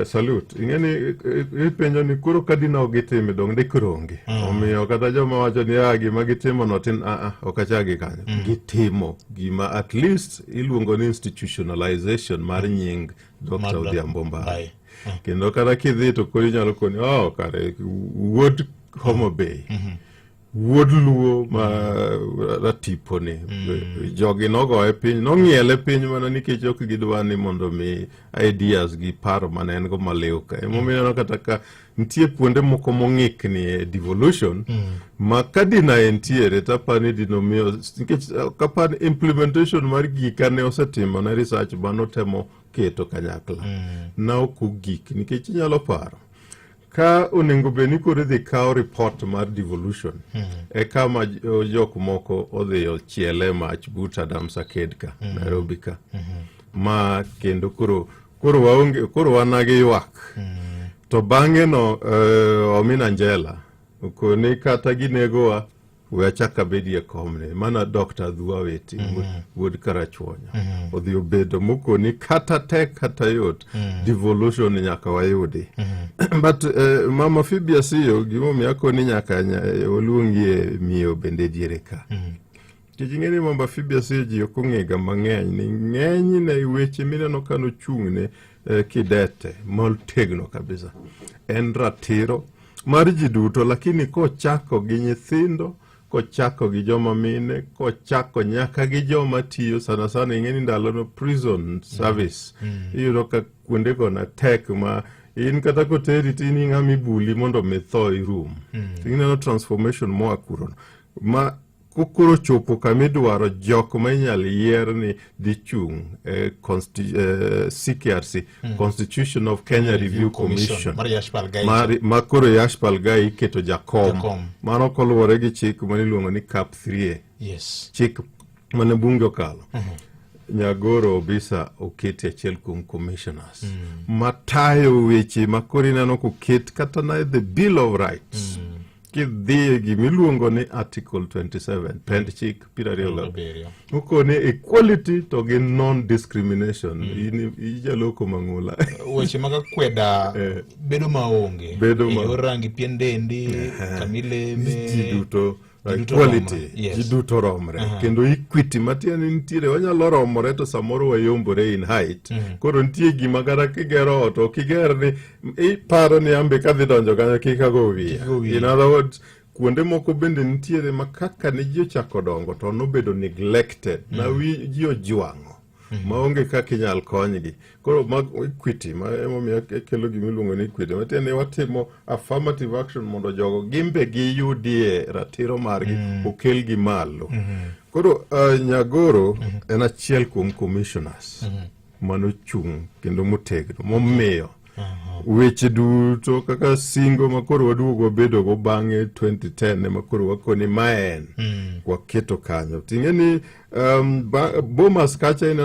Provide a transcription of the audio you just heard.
Salute. Ing'e ni ipenjo ni koro ka dine ok gitime dong' de koro onge. Omiyo kata joma wacho ni ah gima gitimo no tin ah ah ok achak gi kanyo. Gitimo gima at least iluongo ni institutionalization mar nying Dr. Mar Odhiambo Mbai. Mbai. Kendo kata kidhi to koro inyalo koni oh kare wuod Homa Bay. Wuod Luo ma ratiponi. Jogi nogoye piny, nong'iele piny mana nikech ok gidwa ni mondo mi ideas gi paro mane en go maliw ka. Emomiyo ineno kata ka nitie kuonde moko mong'ikni e devolution ma ka dina entiere to aparo ni dinomiyo nikech kapar ni implementation mar gika ne osetimo ne research manotemo keto kanyakla na ok ogik nikech inyalo paro ka onego bed ni koro idhi kaw report mar devolution e kama jok moko odhi ochiele mach but Adams Arcade ka Nairobi ka ma kendo koro waonge koro wan gi ywak to bang'e no Omina Angela okoni kata ginegowa we achak abedie komni mana Dr. Dhua Weti wuod Karachuonyo odhi obedo mokoni kata tek kata yot devolution nyaka wayudi. But Mama Phoebe Asiyo, gimomiyo akoni nyaka waluongie miyo bende diere ka, nikech ing'e ni Mama Phoebe Asiyo ji ok ong'ega mang'eny ni ng'enyne weche mineno ka nochung'ne kidete motegno kabisa en ratiro mar ji duto, lakini kochako gi nyithindo, kochako gi joma mine, kochako nyaka gi joma tiyo sana sana. Ing'e ni ndalono prison service iyudo ka kuondego na tek ma in kata koteri to in ing'ama ibuli mondo mi tho irum. To ineno transformation moa kurono ma kokoro chopo kamidwaro jok ma inyal yier ni dhi chung' e CKRC, Constitution of Kenya Review Commission, mar Yashpal Ghai. Ma koro Yashpal Ghai iketo jakom. Jakom. Mano koluwore gi chik maniluongo ni Cap 3A, chik mane bunge okalo. Nyagoro Obisa oketi achiel kuom commissioners matayo weche ma koro ineno koket kata na the Bill of Rights. Kidhi e gimiluongo ni Article 27 pend chik 27 7. Okone equality to gi non discrimination. In ijaloko mang'ula. Weche mag akweda bedo maonge Bedo e yor rangi pien dendi, kamileme. Ji duto Ji duto equality. romre. Yes. Ji duto romre kendo equity matiende ni nitiere wanyalo romore to samoro wayombore in height. Koro nitie gima kata kigero ot ok iger ni iparo ni ambe kadhi donjo kanyo kik ago wiya. Kik ago wiya. In other words, kuonde moko bende nitiere ma kaka ne ji ochako dongo to nobedo neglected na wi ji ojwang'o maonge kaka inyal konygi. Koro mag equity ma emomiyo ekelo gima iluongo ni equity, matiende ni watimo affirmative action mondo jogo gimbe giyudie ratiro margi okelgi malo. Koro Nyagoro en achiel kuom commissioners manochung' kendo motegno momiyo weche duto kaka singo ma koro waduogo wabedogo bang'e 2010 ema koro wakoni ma en waketo kanyo. Ting'e ni Bomas kacha ineno.